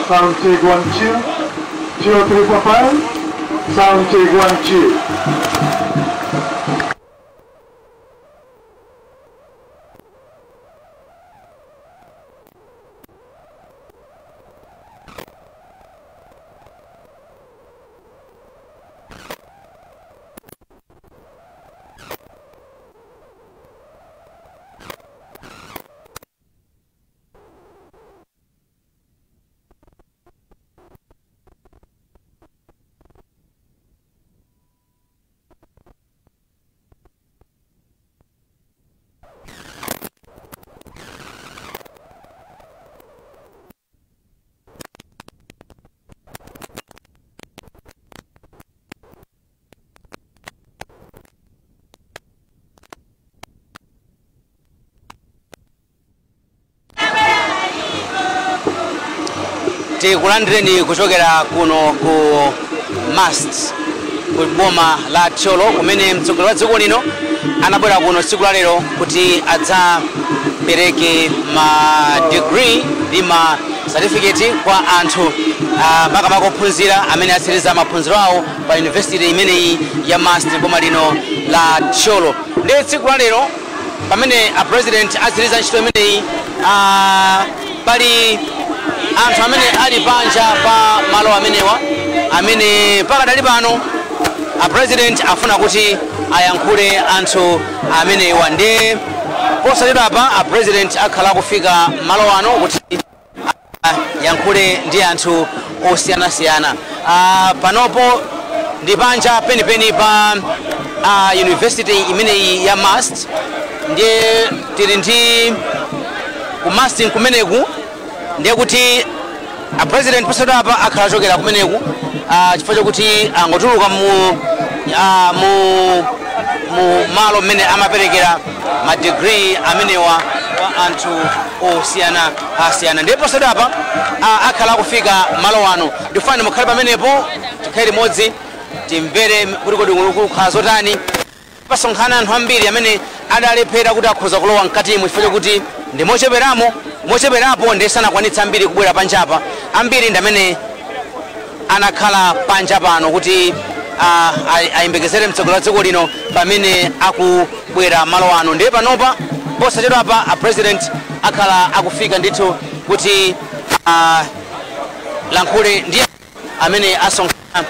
Sound check 1 2 2 3 4 5. Sound check 1 2. Tikulandireni kuchokera kuno ku MUST ku boma la Thyolo, kumene mtsogoleri wa dziko lino anabwera kuno tsiku la lero kuti adzapereke ma degree ndi ma certificate kwa anthu, makamaka ophunzira amene atsiriza maphunziro awo pa university imeneyi ya MUST boma lino la Thyolo. Ndi tsiku la lero pamene a president atsiriza ntchito imeneyi, pali anthu amene ali panja pa malo amenewa amene pakadali pano a president afuna kuti ayankhule anthu amenewa. Ndi posachedwapa a president akhala kufika malo ano kuti ayankhule ndi anthu osiyanasiyana. Panopo ndi panja penipeni pa university imeneyi ya MUST. Ndiye tili ndi ku MUST kumeneku, ndiye kuti a president posachedwapa akhala achokera kumeneku, chifukwa chokuti angotuluka mu malo mmene amaperekera ma degree amenewa kwa anthu osiyana asiyana. Ndiye posachedwapa akhala akufika malo ano. Ndifuna mukhale pamenepo, tikhale limodzi, timvere kuti kodi kukhala zotani. Pasonkhana anthu ambiri amene adalephera kuti akhoza kulowa mkatimo chifukwa chokuti ndi mocheperamo mocheperapo, ndi sanakwanitsa ambiri kubwera panjapa. Ambiri ndi amene anakhala panja pano kuti ayembekezere mtsogoleri wa dziko lino pamene akubwera malo ano. Ndiye panopa posachedwapa a president akhala akufika ndithu kuti lankhule ndi amene asonkhana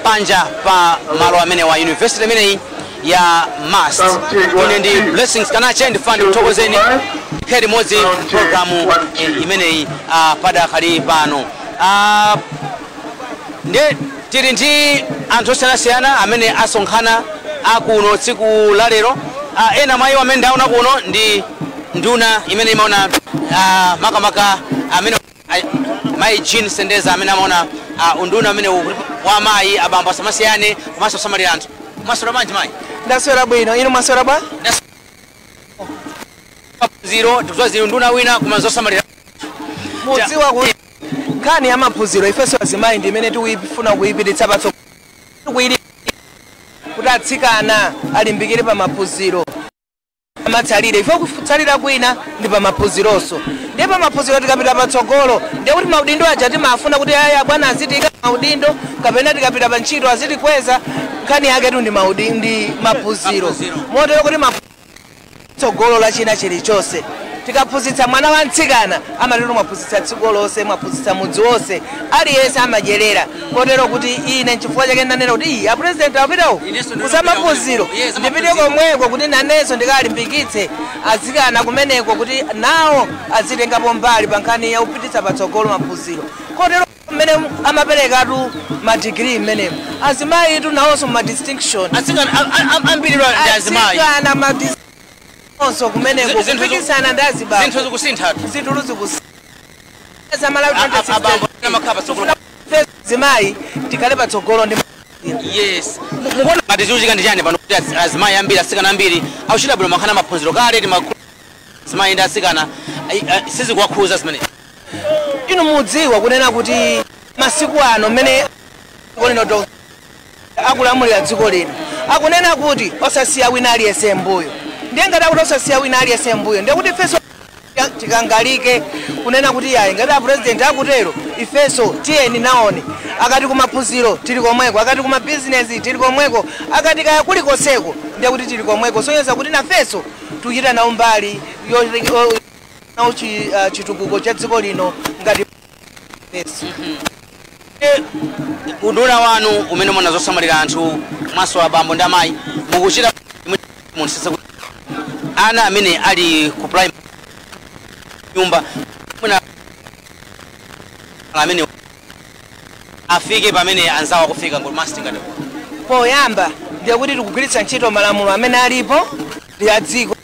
panja pa malo amene wa university imeneyi ya MUST. Ine ndi Blessings Kanache, ndifuna ndikuthokozeni, tikhale limodzi programu imeneyi padakali pano. Ndiye tili ndi anthu osiyanasiyana amene asonkhana akuno tsiku la lero. Ena mwa iwo amene ndaona kuno ndi nduna imene imaona, makamaka amene mayi Jean Sendeza amene amaona unduna amene wa amayi, abambo asamasiyane komanso osamalira anthu. Mwaswera bwanji, mayi? Ndaswera bwino, inu mwaswera bwa? Maphunziro tikudziwa zili nduna wina koma zosamalira. Mudziwa kuti nkhani ya maphunziro ifenso azimayi ndi imene tikuyifuna kuyipititsa patsogolo, kuti atsikana alimbikire pa maphunziro amatsalire. Ife kutsalira kwina ndi pa maphunzironso. Ndiye pa maphunziro tikapita patsogolo, ndiye kuti maudindo aja timafuna kuti aya bwana azitika maudindo, kapena tikapita pa ntchito azitikweza. Nkhani yake tu ndi ndi maphunziro. Maphunziro. Motero kuti tsogolo la china chilichonse, tikaphunzitsa mwana wa mtsikana, amatero mwaphunzitsa dziko lonse, mwaphunzitsa mudzi wonse, aliyense amadyerera. Kotero kuti ine nchifukwa chake ndanena kuti iyi apresident apitawo Inenso ndinapita kusamaphunziro, kumeneko. Yes, ndipite amaphunziro. komweko kuti nanenso ndikalimbikitse atsikana kumeneko kuti nawo azitengapo mbali pa nkhani ya kupititsa patsogolo maphunziro. Kotero mmene amaperekatu madigiri mmenemo, azimayitu nawonso ma distinction. Atsikana ambiri ndi azimayi. Atsikana ma onso kumeneko kupikisana ndi azibambo. Zinthu zikusinthatu. Zinthu zikusinthatu. Malawi Abambo amakhala patsogolo. 2060 zimayi tikhale patsogolo ndi Yes. Mukuona ngati chikuchitika ndi chani pano kuti azimayi ambiri, atsikana ambiri akuchita bwino makhana maphunziro? Kale azimayi ndi atsikana sizikuwakhuza zimene. Inu mudziwa kunena kuti masiku ano mmene dziko lino akulamulira dziko lino, akunena kuti osasiya wina aliyense mbuyo. Ndiye ngati akuti osasiya wina aliyense mbuyo, ndiye kuti ifenso Tikangalike kunena kuti yayi, ngati a president akutero, ifenso tiyeni naone. Akati kumaphunziro, tili komweko. Akati kumabizinesi, tili komweko. Akati kaya kulikonseko, ndiye kuti tili komweko, sonyeza kuti nafenso tikuchita nawo mbali nawo chitukuko cha dziko lino ngati feso. Unduna wanu umene muna zosamalira anthu maso abambo ndi amayi, mukuchita munsese kuti ana amene ali ku primary nyumba mwina amene afike pamene anzawo akufika ngoti MUST ngati? Poyamba ndiye kuti tikugwiritsa ntchito malamulo amene alipo ndi a dziko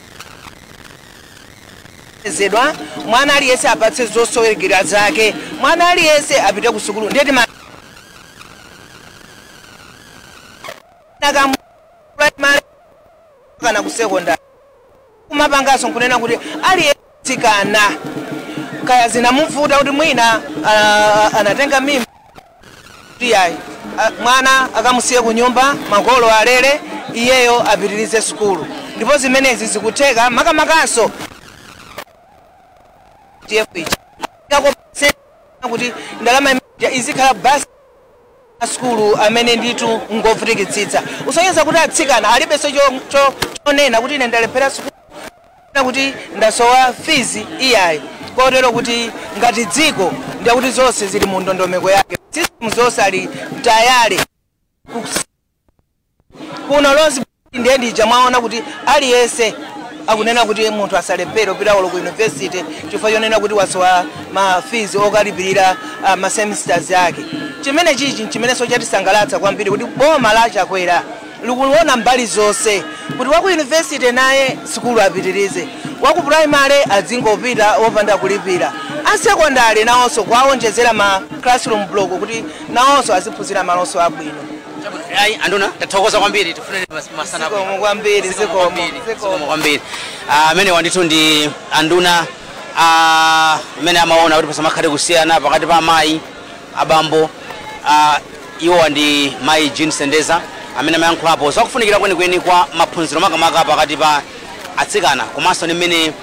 zedwa. Mwana aliyense apatse zosowekera zake, mwana aliyense apite ku sukulu. Ndiye tima primary kana ku secondary, kumapanganso nkunena kuti aliyense kana kaya zinamuvuta kuti mwina anatenga mimba, kuti yayi, mwana akamusiye ku nyumba, makolo alere, iyeyo apitirize sukulu. Ndipo zimenezi zikutheka, makamakaso TF kuti ndalama imene izikhala basi sukulu amene ndithu ngovutikitsitsa, usonyeza kuti atsikana alibenso chonena kuti ine ndalephera sukulu kuti ndasowa fees, iyayi. Kotero kuti ngati dziko ndiye kuti zonse zili mu ndondomeko yake, system zonse ali tayari kuno lonse. Ndiye ndija mwaona kuti aliyense akunena kuti munthu asalephere kupita ku university chifukwa chonena kuti wasowa ma fees okalipirira ma semesters ake. Chimene chichi chimenenso chatisangalatsa kwambiri, kuti boma la Chakwera likuona mbali zonse, kuti waku university naye sukulu apitirize, waku primary adzingopita wopanda kulipira, a secondary nawonso kuawonjezera ma classroom block kuti nawonso aziphunzira malonso abwino. Ayi anduna, tathokoza kwambiri, tifunire masana abwino. Zikomo kwambiri, zikomo. Kwambiri. Zikomo. Zikomo kwambiri. Amene wandithu ndi anduna amene amaona kuti pasamakhale kusiyana pakati pa amayi, abambo. Iwowa ndi mayi Jean Sendeza amene amayankhulapo zakufunikira kwenikweni kwa maphunziro, makamaka pakati pa atsikana, komanso ndi mmene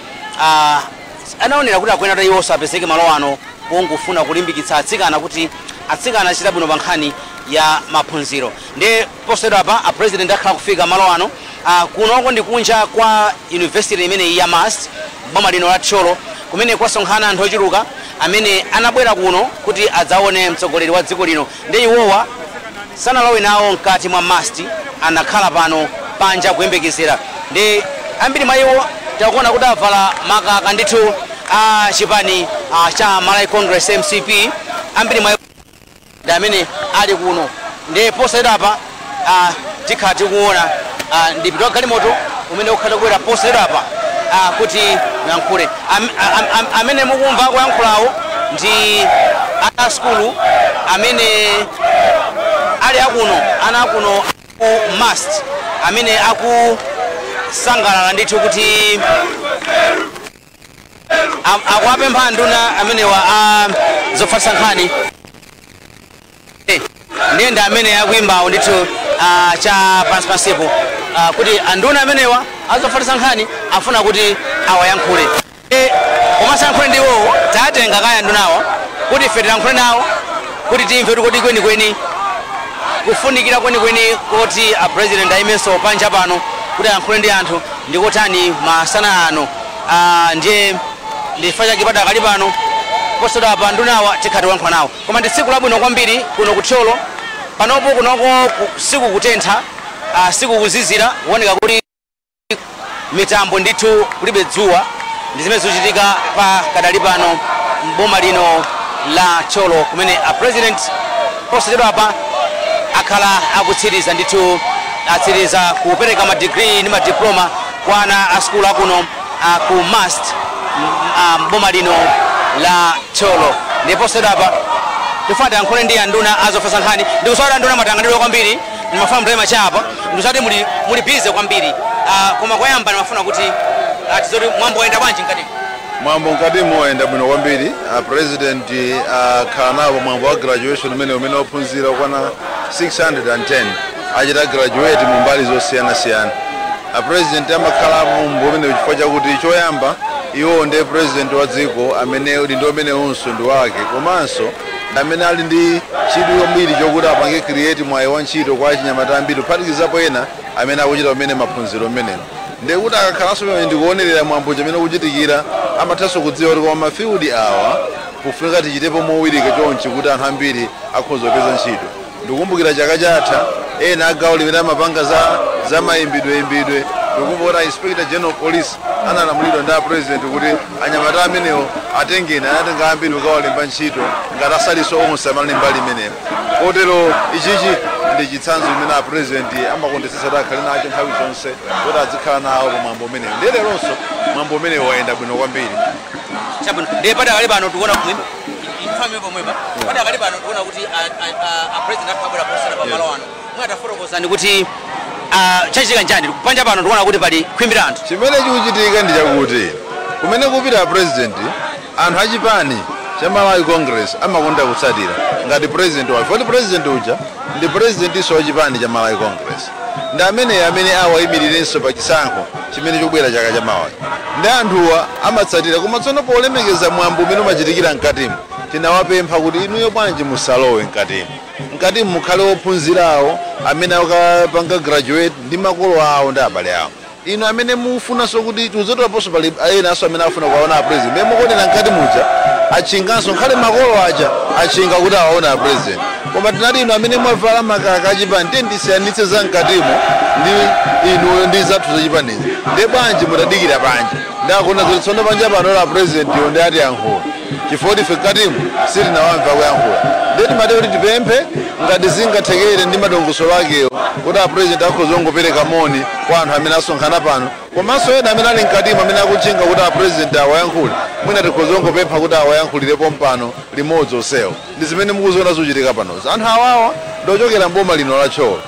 anaonera kuti akuyenera kuti iwonso apezeke malo ano pongofuna kulimbikitsa atsikana, kuti atsikana achita bwino pa nkhani ya maphunziro. Ndi posachedwa apa a president akhala kufika malo ano. Kunoko ndi kunja kwa university imeneyi ya MUST, boma lino la Thyolo, kumene kwasonkhana anthu ochuluka amene anabwera kuno kuti adzaone mtsogoleri wa dziko lino. Ndi iwowa sanalowe nawo mkati mwa MUST, anakhala pano panja kuyembekezera. Ndi ambiri mwa iwo takuona kuti avala makaka ndithu a chipani cha Malawi Congress, MCP. Ambiri mwa iwo ndi amene ali kuno. Ndi posachedwapa tikhala tikuona ndipita galimoto umene ukhala kubwera posachedwapa kuti muyankhule. Amene mukumva kuyankhulawo ndi ana sukulu amene ali akuno, ana akuno ku MUST, amene akusangalala ndithu kuti akuwapempha nduna amenewa a zofalitsa nkhani. Ndiye ndi amene akuimbawo ndithu cha pansi pansipo kuti anduna amenewa azofalitsa nkhani afuna kuti awayankhule. Komanso ayankhule ndi iwowo, tatenga kaya andunawa kuti ife tilankhule nawo kuti timve kuti kodi kwenikweni kufunikira kwenikweni kuti a president ayimenso panja pano kuti ayankhule ndi anthu ndikotani masana ano. Ndiye ndifukwa chake padakali pano posachedwa pa ndunawa tikhati kuyankhula nawo. Koma ndi tsiku labwino kwambiri kuno kuthyolo panopo. Kunoko sikukutentha, sikukuzizira, kuoneka kuti mitambo ndithu, kulibe dzuwa. Ndi zimene zikuchitika pa kadali pano mboma lino la Thyolo, kumene a president posachedwa pa akhala akutsiriza ndithu, atsiriza kupereka madigiri ndi madiploma kwa ana a sukulu akuno ku MUST mboma lino la Thyolo. Ndipo posachedwa tifuna tiyankhule ndi anduna azofalitsa nkhani. Ndikusawira anduna matanganidwe kwambiri, ndimafuna mtayima chapa, ndikusati muli busy kwambiri. Koma koyamba ndimafuna kuti tizoti mwambo wayenda bwanji mkati? Mwambo mkatimo wayenda bwino kwambiri. A president akhala nawo mwambo wa graduation umene ophunzira okwana 610 achita graduate mu mbali zosiyanasiyana. A president amakhalapo mwambo umene chifukwa chakuti choyamba Iwo ndiye president wa dziko amene uli ndi umene unso ndi wake, komanso amene ali ndi chidwi kwambiri chokuti apange create mwayi wa ntchito kwa achinyamata ambiri, kuphatikizapo ena amene akuchita pamene maphunziro mmenemo. Ndiye kuti akakhalanso pamene ndikuonerera mwambo chimene kuchitikira, amathanso kudziwa kuti koma ma field awa kufunika tichitepo mowirika chonchi kuti anthu ambiri akhoza kupeza ntchito. Ndikukumbukira chaka chatha ena agawo limene amapanga za mayimbidwe, ndikukumbukira Inspector General of Police analamulidwa ndi a president kuti anyamata amenewo atengeni, anatenga ambiri kukawalemba ntchito ngati asaliso onse amalemba limenelo. Kotero ichichi ndi chitsanzo chimene a president amakondetsetsa kuti akhale nacho nthawi zonse, kuti azikhala nawo pa mwambo umenewo. Ndiye leronso mwambo umenewo wayenda bwino kwambiri. Chabwino. Ndiye padakali pano tikuona ifame pomwepa, padakali pano tikuona kuti a president akhabwera posera pa malo ano. Mwatafotokozani kuti chachitika njani panja pano? Tikuona kuti pali khwimbi la anthu. Chimene chikuchitika ndi chakuti kumene kupita president, anthu achipani cha Malawi Congress amakonda kutsatira ngati president wawo, foti president uja ndi presidentinso wa chipani cha Malawi Congress, ndi amene amene awayimirirenso pa chisankho chimene chikubwera chaka chamawa. Ndi anthuwa amatsatira. Koma tsono polemekeza mwambo umene umachitikira mkatimu, tinawapempha kuti inuyo bwanji musalowe mkatimu, mkatimu mukhale ophunzirawo amene akapanga graduate ndi makolo awo ndi abale awo. Inu amene mufunanso kuti tiuzotoraponso, pali enanso amene afuna kuwaona a president, mmene mukuonera mkati muja achinganso nkhale makolo aja achinga kuti awaone a president. Koma tinati inu amene mwavala makaka achipani, tiye ndisiyanitse za mkatimo ndi inu ndi zathu zachipanizi, ndiye bwanji mutadikira panja. Ndakuona kuti tsono panja pano la president yo ndi atiyankhula, chifukwa ife mkatimu sitinawamva kuyankhula. Ndiye timati kuti tipemphe ngati zingathekere ndi madongosolo akewo kuti a president akhoza kungopereka moni kwa anthu amene asonkhana pano, komanso ena amene ali mkatimu amene akutchinga kuti a president awayankhule, mwina tikhoza kungopempha kuti awayankhulirepo mpano limodzi onsewo. Ndi zimene mukuziona zikuchitika panozi. Anthu awawa ndochokera mboma lino la Thyolo.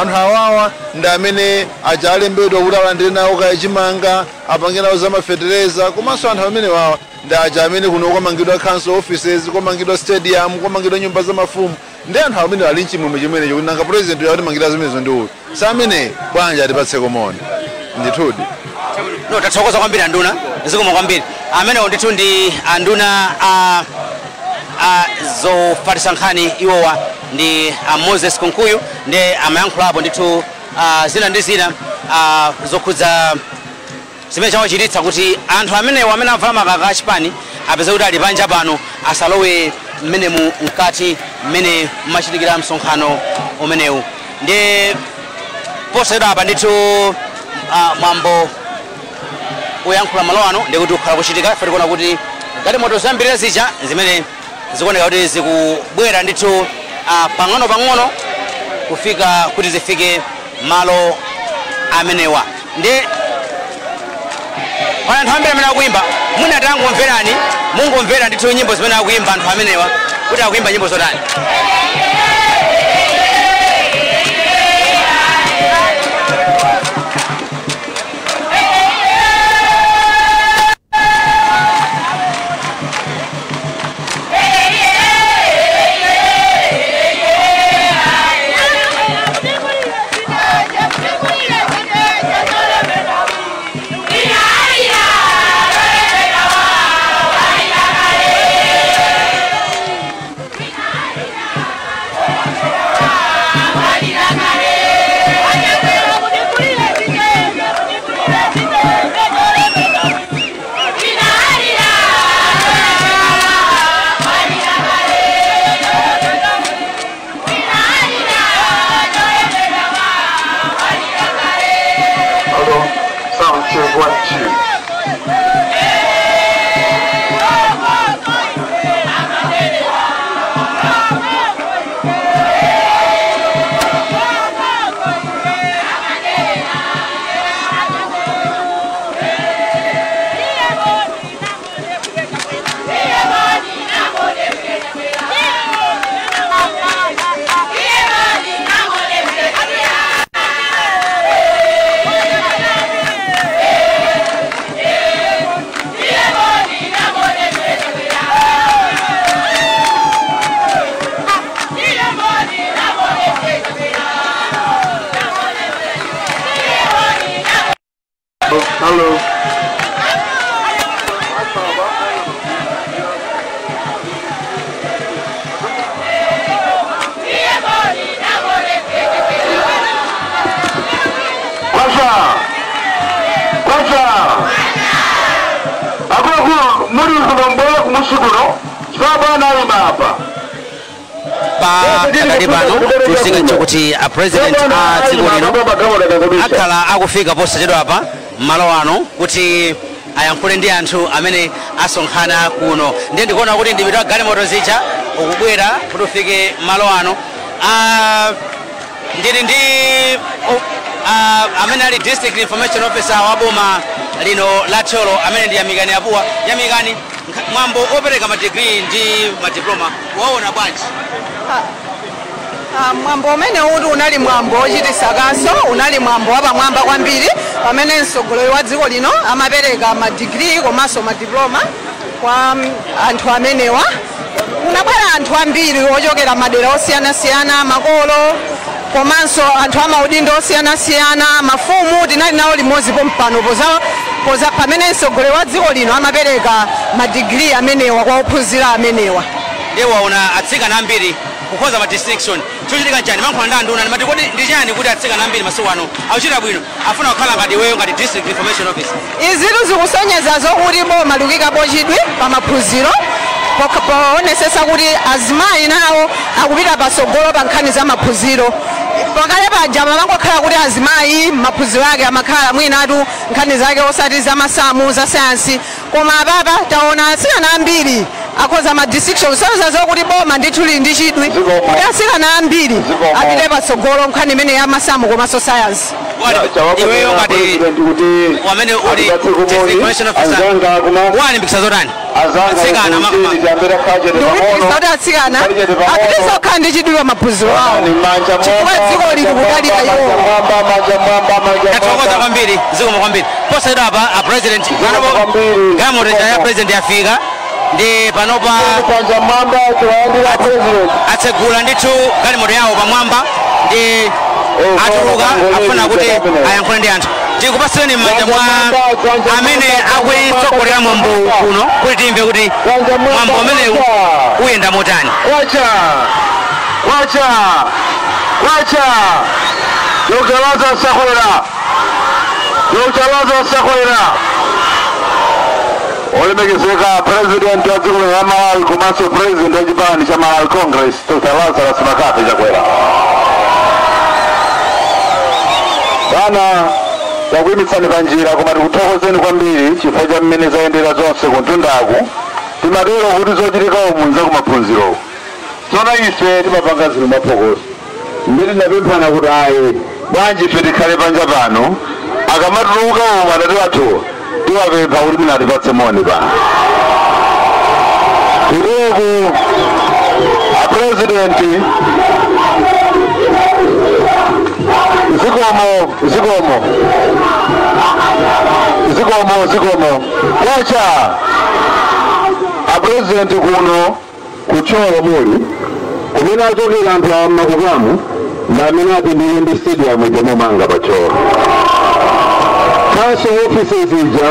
Anthu awawa ndi amene aja alembedwa kuti alandire nawo kaya chimanga, apange nawo zamafetereza. Komanso anthu amene wawa ndi aja amene kuno kwamangidwa council offices, kwamangidwa stadium, kwamangidwa nyumba za mafumu. Ndi anthu amene ali mchimwemwe chimenecho kuti nanga president uyo atimangira zimenezo ndi uyu sa amene bwanji atipatseko moni ndithudi. No, tathokoza kwambiri anduna, zikomo kwambiri. Amenewo ndithu ndi anduna a zofalitsa nkhani, iwowa ndi a Moses Kunkuyu, ndi amayankhulapo ndithu zina ndi zina zokhudza zimene chawachititsa kuti anthu amenewo amene avala makaka achipani apeze kuti ali panja pano, asalowe mmenemu mkati mmene mmachitikira msonkhano umenewu. Ndi posachedwa apa ndithu mwambo uyankhula malo ano ndikuti ukhala kuchitika. Ife tikuona kuti galimoto zambiri zija zimene zikuoneka kuti zikubwera ndithu pang'ono pang'ono kufika kuti zifike malo amenewa. Ndi pali anthu ambiri amene akuyimba. Mwina tangomverani, mungomvera ndithu nyimbo zimene akuyimba anthu amenewa, kuti akuyimba nyimbo zotani. Muli kuno mbwera kumusi kuno chifukwa bwana ayima apa. Pa pakati pano tikutsindika kuti a president a dziko lino akhala akufika posachedwa apa malo ano kuti ayankhule ndi anthu amene asonkhana kuno. Ndiye ndikuona kuti ndipita galimoto zija ukubwera kuti ufike malo ano. Ndili ndi amene ali district information officer wa boma lino la Thyolo, amene ndi Yamikani Apuwa. Yamikani, mwambo opereka madigiri ndi madiploma waona bwanji? Mwambo umene uti unali mwambo ochititsa kaso, unali mwambo wapamwamba kwambiri pamene mtsogoleri wa dziko lino amapereka madigiri komanso madiploma kwa anthu amenewa. Kunabwera anthu ambiri ochokera madera osiyanasiyana, makolo komanso anthu amaudindo osiyanasiyana, mafumu tinali nawo limodzi pompano poza pamene mtsogoleri wa dziko lino amapereka madigiri amenewa kwa ophunzira amenewa. Ndiye waona atsikana ambiri kukhoza ma distinction, chochitika chani? Mankhula ndi anduna ndimati kodi ndi chani kuti atsikana ambiri masiku ano akuchita bwino, afuna kukhala ngati iweyo ngati district information officer? Izitu zikusonyeza zokuti boma likuyikapo chidwi pa maphunziro, poonetsetsa kuti azimayi nawo akupita patsogolo pa nkhani za maphunziro. Pakale paja pamangokhala kuti azimayi maphunziro ake amakhala mwinatu nkhani zake osati za masamu za sayansi, koma apapa taona atsikana ambiri akhoza ma distinction, kusonyeza zokuti boma ndithu lili ndi chidwi kuti atsikana ambiri apite patsogolo nkhani imene ya masamu komanso sayansi. Iweyo ngati wamene uli district information officer walimbikitsa zotani atsikana? Ndikulimbikitsa kuti atsikana apititse kukhala ndi chidwi pa maphunziro awo, chifukwa dziko lili kudalira iwowo. Tathokoza kwambiri, zikomo kwambiri. Posachedwa apa a president panopo galimoto ya president yafika, ndi panopa atsegula ndithu galimoto yawo pamwamba ndi atuluka, afuna kuti ayankhule ndi anthu. Tikupatsireni m'manja mwa amene akuitsogolera mwambo kuno kuti timve kuti mwambo umenewu uyenda motani. Kwacha! Kwacha! Kwacha! Dr. Lazarus Chakwera! Dr. Lazarus Chakwera! Olemekezeka president wa dziko la Malawi komanso president wa chipani cha Malawi Congress, Dr. Lazarus McCarthy Chakwera. Bana, takuyimitsani panjira, koma tikuthokozeni kwambiri chifukwa cha mmene zayendera zonse kumtundaku. Timatero kuti zochitika umu nzakumaphunziro. Tsono ife timapanga zinthu mwaphokoso. Mbiri ndapemphana kuti ayi, bwanji ife tikhale panja pano, akamatuluka umu adati athu tiwapempha kuti munatipatse moni pano. Kuteku a president, zikomo, zikomo, zikomo, zikomo. Kwacha! A president, kuno kuThyolo muli kumene achokera anthu a makukamu ndi amene apindule ndi stadium ija momanga paThyolo. Council offices ija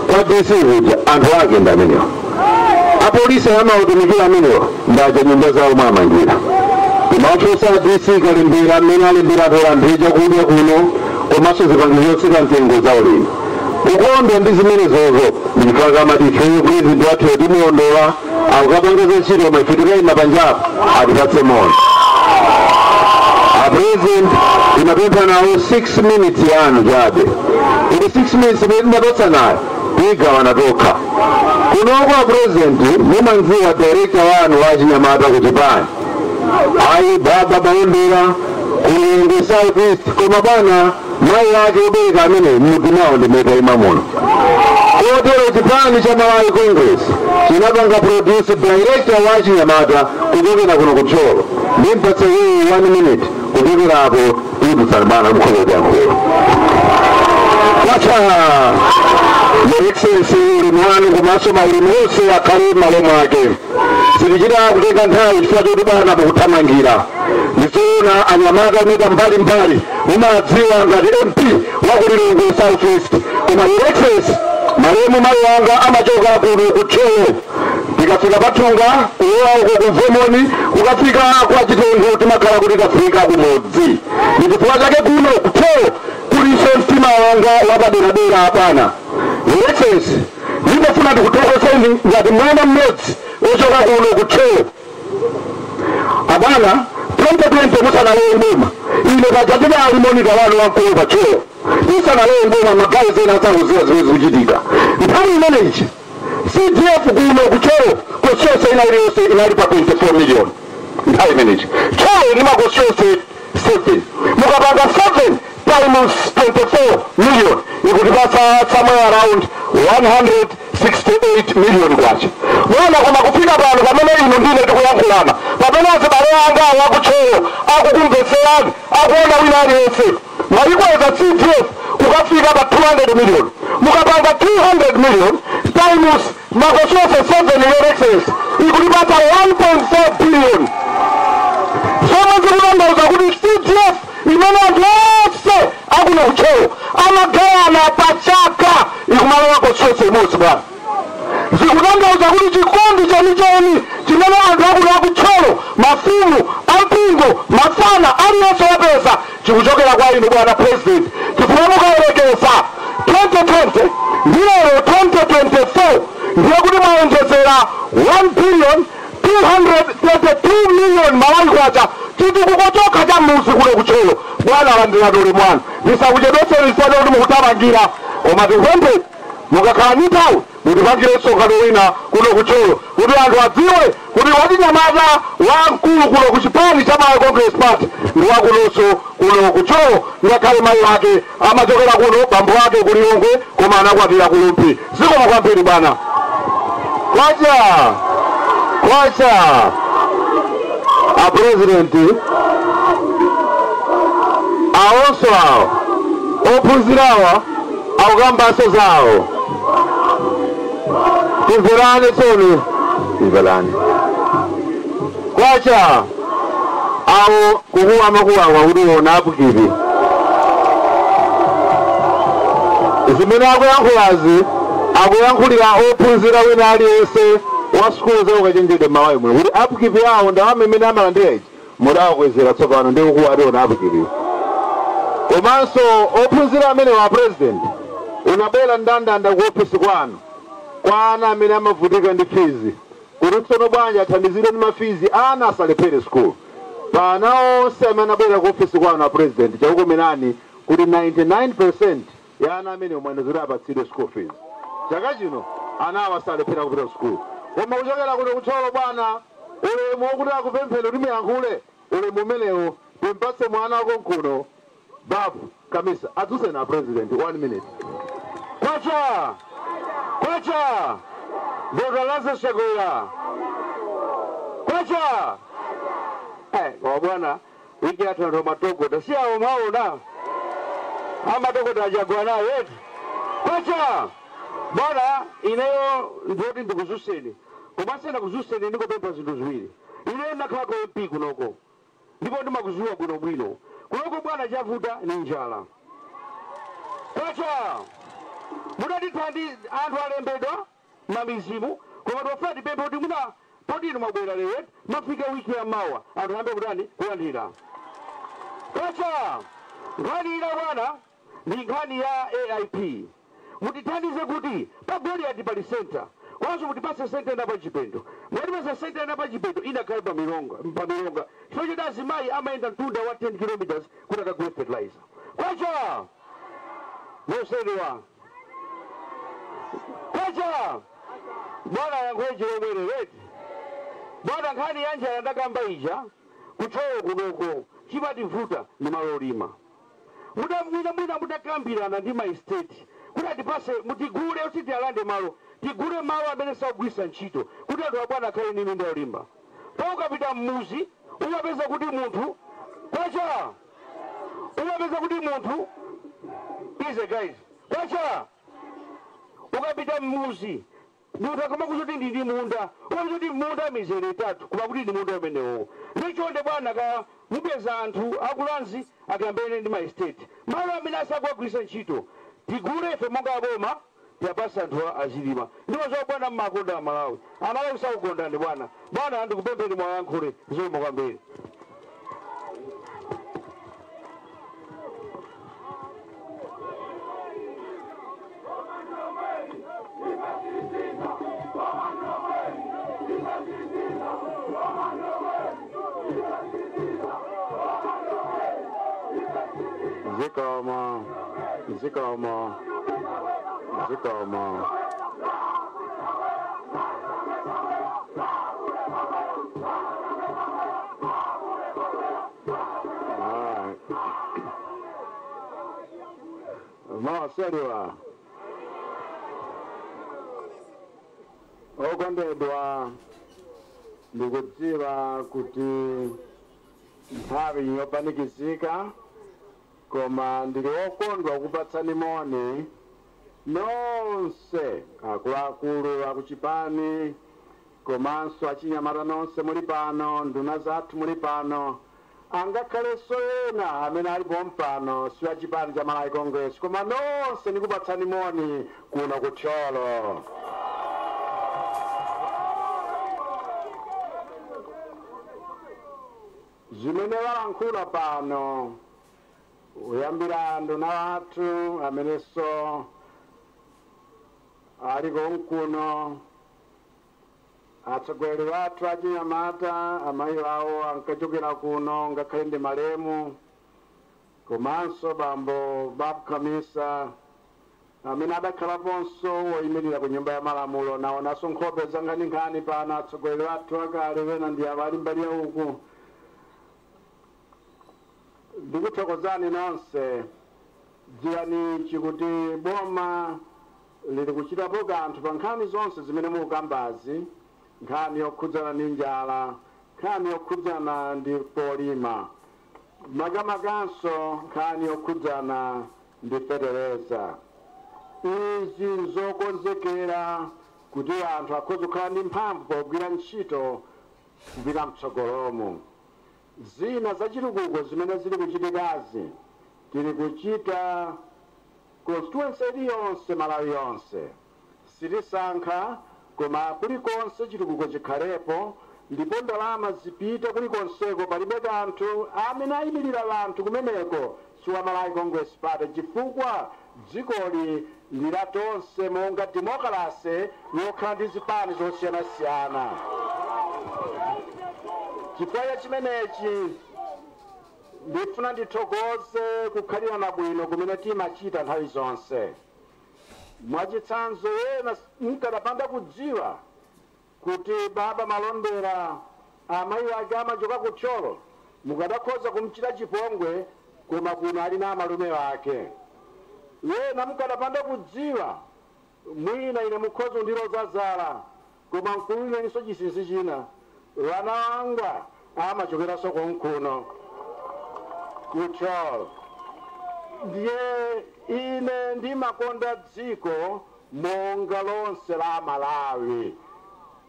kwa DC ija anthu ake ndi amenewa. Apolisi amautumikira amenewa ndaja nyumba zawo mwamangira. Timafunsa DC kalembera amene alembera atola anthu chakudya kuno komanso zipangizo zotsika mtengo za ulimi. Ukondwa ndi zimenezozo ndikhala kamati ifeyo president wathu timulondola akukapanga ntchito, koma ife tikayima panjapo atipatse moni. A president, timapempha nawo 6 minutes yanu chabe, kuti 6 minutes imene timapatsa nayo tiyigawana tokha. Kunoko a president, mumanziwa director wanu wa chinyamata ku chipani, ayi baba Bayembera kuLilongwe South East, koma bwana mayi ake obereka amene m'mudzi mwawo ndimene tayima muno. Kotero chipani cha Malawi Congress chinapanga produce director wa chinyamata kuchokera kuno kuThyolo. Ndimpatse iye 1 minute, kuchokera apo tiyipitsani bwana mukhoza kuyankhula. Kwacha! Your Excellency, ulemu wanu komanso maulemu onse akhale m'malo mwake. Sitichita kutenga nthawi chifukwa choti bwana mukuthamangira. Ndizoona anyamata ometa mbalimbali mumadziwa ngati MP wa kuLilongwe South East, koma Your Excellency, malemu mayi wanga amachoka kuno kuThyolo. Tikafika pathunga kulowa uko kumvomoni, kukafika kwa Chitengo, timakhala kuti tafika kumudzi. Ndi chifukwa chake kuno kuThyolo kuliso mtima wanga wapaderadera. Apana, Your Excellency, Ndimafuna ndikuthokozeni ngati mwana mmodzi ochoka kuno kuThyolo. Abwana, 2020 musanalowe mboma, ine paja ndinali monitor wanu wamkulu pa Thyolo. Musanalowe mboma, magawo zena asakuziwa zimene zikuchitika. Nthawi imeneyi CDF kuno kuThyolo constituency ina iliyonse inali pa 24 million. Nthawi imeneyi Thyolo ili ma constituency 7. Mukapanga 7 times 24 million, ikutipasa somewhere around 168 million kwacha mwana. Koma kufika pano pamene inu ndine tikuyankhulana, pamene azibale anga akuThyolo akukumvetserani, akuona wina aliyense, mwayikweza CDF kukafika pa 200 million. Mukapanga 200 million times ma constituency 7, Your Excellency, ikutipasa 1.4 billion, zomwe zikutanthauza kuti CDF imene anthu onse akuno kuThyolo amagawana pa chaka ikumalowa constituency imodzi. Bwana, zikutanthauza kuti chikondi chenicheni chimene anthu akuno akuThyolo, mafumu ampingo, mafana, aliyense wapeza chikuchokera kwa inu bwana President, chifukwa mukayerekeza 2020 ndi lero 2024, ndiye kuti mwaonjezera 1 billion 232 million Malawi kwacha, chitukuko chokha cha muzi kuno kuThyolo. Bwana, landirani ulemu wanu. Ndisakuchedwetseni chifukwa kuti mukutamangira, koma tipemphe mukakhala ndi nthawi mutipangire msonkhano wina kuno kuThyolo kuti anthu adziwe kuti wachinyamata wamkulu kuno ku chipani cha Malawi Congress Party ndi wakunonso kuno kuThyolo, ngakhale mayi ake amachokera kuno, bambo ake kuLilongwe, koma anakwatira kuLumphi. Zikomo kwambiri bwana. Kwacha, kwacha! A President, awonso awo ophunzirawa akukambanso zawo. Timverane tsono, timverane. Kwacha! Awo kukuwa makuwawa kuti ona upkeep zimene akuyankhulazi, akuyankhulira ophunzira wina aliyense wa sukulu za ukachenjede m'Malawi muno kuti upkeep yawo, ndalama imene amalandira ichi, mudawakwezera tsopano ndi kukuwa ationa upkeep. Komanso ophunzira amene wa President unabwera ndandanda ku ofisi kwanu kwa ana amene amavutika ndi fees, kuti tsono bwanji athandizire ndi ma fees, ana asalephere school. Pa ana onse amene anabwera ku ofisi kwanu a President, chakukomerani kuti 99% ya ana amene omwe apatsidwe school fees chaka chino, ana awa asalephera kupita ku school. Koma kuchokera kuno kuThyolo, bwana, ulemu wokuti akupempheni kuti muyankhule, ulemu umenewo timpatse mwana wako nkuno, Babu Kamisa, adzuse na President. One minute. Kwacha, kwacha! Dr. Lazarus Chakwera. Kwacha! Kwa bwana, wiki yathu anthu amatokota si awo maona amatokota achagwa nayo yetu. Kwacha! Bwana, ineyo ndoti ndikuzuseni, komanso ndakuzuseni ndikupempha zinthu ziwiri. Ineyo ndakhalako MP kunoko ndipo ndimakuzuwa bwinobwino kunoko. Bwana, chavuta ni njala. Kwacha! Mudatithandi anthu alembedwa mamizimu, koma tofuna tipemphe kuti muna poti inu mwabwera lero, mafika wiki ya mawa, anthu ambe kutani kulandira. Kwacha! Nkhani ina, bwana, ndi nkhani ya AIP. Mutithandize kuti pa Goliati pali center, kwanso mutipase center ina pa Chipendo. Mukatipasa center ina pa Chipendo, inakhale pa Milonga, pa Milonga, chifukwa choti azimayi amayenda mtunda wa 10 kilometers kuti akagule fertilizer. Kwacha! Moseriwa. Kwacha! Bwana, yankhoye chilomwere reti. Bwana, nkhani ya njala ndakamba ija. KuThyolo kunoko chimativuta ndi malo olima. Mwina mwina mutakambirana ndi ma estate kuti atipase, mutigule, usiti alande malo, tigule malo amene sakugwisa ntchito kuti anthu abwana akhale ndi minda yolimba. Pa ukapita mmuzi umapeza kuti munthu, kwacha, umapeza kuti munthu ize guys. Kwacha! Ukapita mmuzi, munthu akamakuza kuti ndi munda, umapeza kuti munda mizere itatu, koma kuti ndi munda umenewo. Ndichonde bwana, ka mupeza anthu akulanzi akambene ndi ma estate, malo amene asakugwisa ntchito tigule ife monga aboma, tiyapasa anthu azilima. Ndipo zo bwana, mmakonda Amalawi, Amalawi sakukondani bwana. Bwana, ndikupempheni mwayankhule. Zikomo kwambiri. Zikomo, zikomo, zikomo. Alright. Moseriwa. Okondedwa, ndikudziwa kuti nthawi yopanikizika, koma ndili wokondwa kupatsani moni nonse akuluakulu akuchipani, komanso achinyamata nonse muli pano, nduna zathu muli pano, angakhalenso ena amene alipo mpano si achipani cha Malawi Congress, koma nonse ndikupatsani moni kuno kuThyolo. Zimene walankhula pano uyambira nduna wathu amenenso ali konkuno, atsogoleri wathu achinyamata, amayi awo ankachokera kuno ngakhale ndi malemu, komanso bambo Bab Khamisa amene adakhalaponso woyimirira ku nyumba ya malamulo, naonanso nkhope za nkhaninkhani pano, atsogoleri wathu akale wena ndi awo ali mbali ya uku. Ndikuthokozani nonse. Dziwani chikuti boma lili kuchitapo kanthu pa nkhani zonse zimene mukukambazi, nkhani yokhudzana ndi njala, nkhani yokhudzana ndi polima, makamakanso nkhani yokhudzana ndi fetereza. Izi nzokonzekera kuti anthu akhoza kukhala ndi mphamvu pogwira ntchito kupita mtsogolomo. Zina zachitukuko zimene zili kuchitikazi, tili kuchita constituency iliyonse, Malawi yonse, sitisankha, koma kulikonse chitukuko chikhalepo ndipo ndalama zipite kulikonseko. Palibe kanthu amene ayimirira anthu kumeneko si wa Malawi Congress Party, chifukwa dzikoli ndi la tonse monga demokrasi yokhala ndi zipani zosiyanasiyana. Chifukwa cha chimenechi ndifuna ndithokoze kukhalirana bwino kumene timachita nthawi zonse. Mwachitsanzo, ena mkanapanda kudziwa kuti baba Malondera amayi ake amachoka kuThyolo, mukadakhoza kumchita chipongwe, koma kuno ali na amalume ake. Wena mukadapanda kudziwa, mwina ine mukhoza kundiloza zala, koma nkulileninso chinsinsi china, vana wanga amachokeranso konkuno kuThyolo. Ndiye ine ndimakonda dziko monga lonse la Malawi.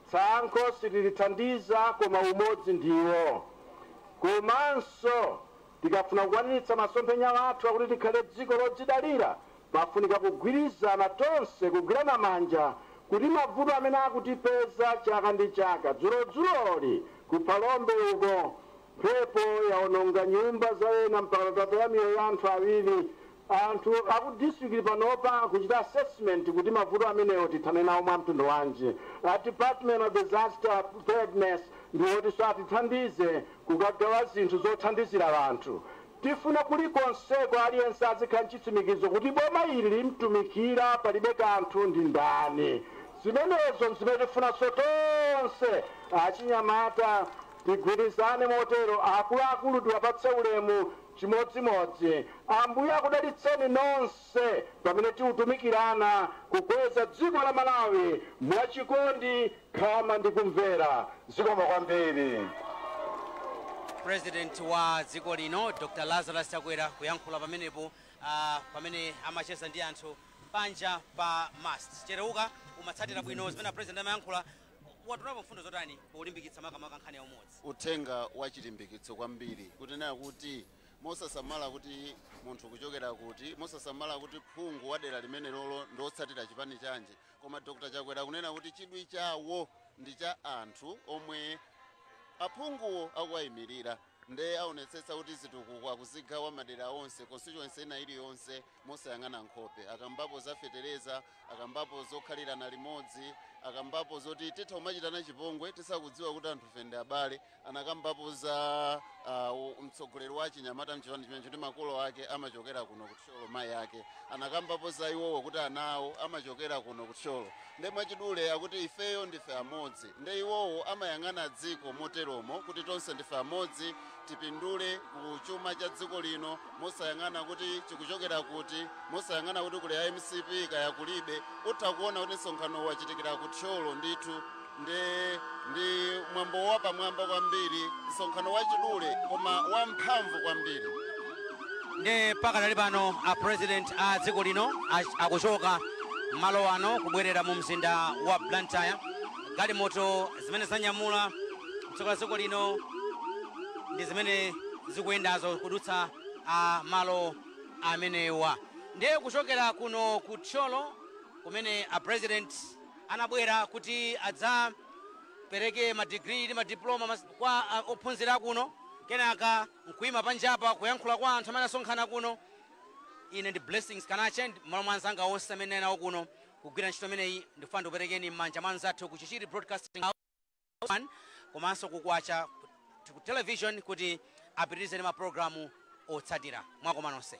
Tsankho sililithandiza, koma umodzi ndiwo. Komanso tikafuna kukwaniritsa masomphenya athu akuti tikhale dziko lodzidalira, pafunika kugwirizana tonse, kugwirana manja, kuti mavuto amene akutipeza chaka ndi chaka, dzulodzuloli kuPhalombe uko mphepo yaononga nyumba za ena mpaka tataya miyoyo ya anthu awiri. Anthu aku district panopa kuchita assessment kuti mavuto amenewo tithane nawo mwa mtundu wanji. A Department of Disaster Preparedness ndiwoti atithandize kukagawa zinthu zothandizira anthu. Tifuna kulikonseko aliyense azikhala mchitsimikizo kuti boma ili limtumikira, palibe kanthu ndi ndani. Zimenezo zimene tifunanso tonse achinyamata tigwirizane motero, akuluakulu tiwapatse ulemu chimodzimodzi. Ambuye akudalitseni nonse pamene tiutumikirana kukweza dziko la Malawi mwachikondi, khama ndi kumvera. Zikomo kwambiri. President wa dziko lino Dr Lazarus Chakwera kuyankhula pamenepo, pamene amacheza ndi anthu panja pa MUST. Chereuka, umatsatira bwino zimene president amayankhula, watulapo mfundo zotani polimbikitsa makamaka nkhani ya umodzi? Uthenga wa chilimbikitso kwambiri, kunena kuti mosasamala kuti munthu kuchokera kuti, mosasamala kuti phungu wa dera limene lolo ndiotsatira chipani chanji, koma Dr Chakwera kunena kuti chidwi chawo ndi cha anthu omwe aphunguwo akuwayimirira, nde aonetsetsa kuti zitukuko akuzigawa madera onse, constituency ina iliyonse, mosayang'ana nkhope. Akambapo za fetereza, akambapo zokhalirana limodzi. Akambapo zoti titha kumachitana chipongwe tisakudziwa kuti anthu fe ndi abale. Anakambapo za mtsogoleri wa chinyamata mchipani chimenecho ndi makolo ake amachokera kuno kuThyolo, mayi ake. Anakambapo za iwowo kuti ana awo amachokera kuno kuThyolo. Nde mwachidule akuti ifeyo ndife amodzi, nde iwowo amayang'ana dziko moteromo kuti tonse ndife amodzi, tipindule ku chuma cha dziko lino mosayang'ana kuti chikuchokera kuti, mosayang'ana kuti kuli MCP kaya kulibe. Utha kuona kuti msonkhano wachitikira kuThyolo ndithu ndi mwambo wapamwamba kwambiri, msonkhano wachidule koma wamphamvu kwambiri. Ndi pakadali pano a President a dziko lino akuchoka malo ano kubwerera mu mzinda wa Blantyre. Galimoto zimene zanyamula mtsogoleri wa dziko lino ndi zimene zikuyendazo kudutsa a malo amenewa. Ndiye kuchokera kuno ku Thyolo kumene a President anabwera kuti adzapereke madigiri ndi madiploma kwa ophunzira kuno, kenaka nkuyima panjapa kuyankhula kwa anthu amene asonkhana kuno, ine ndi Blessings Kanache, malo mwa anzanga onse amene nawo kuno kugwira ntchito imeneyi, ndikufuna ndikuperekeni m'manja mwa anzathu ku Chichiri Broadcasting House komanso kukwacha ku television kuti apitirize ndi mapulogalamu otsatira. Mwakoma nonse.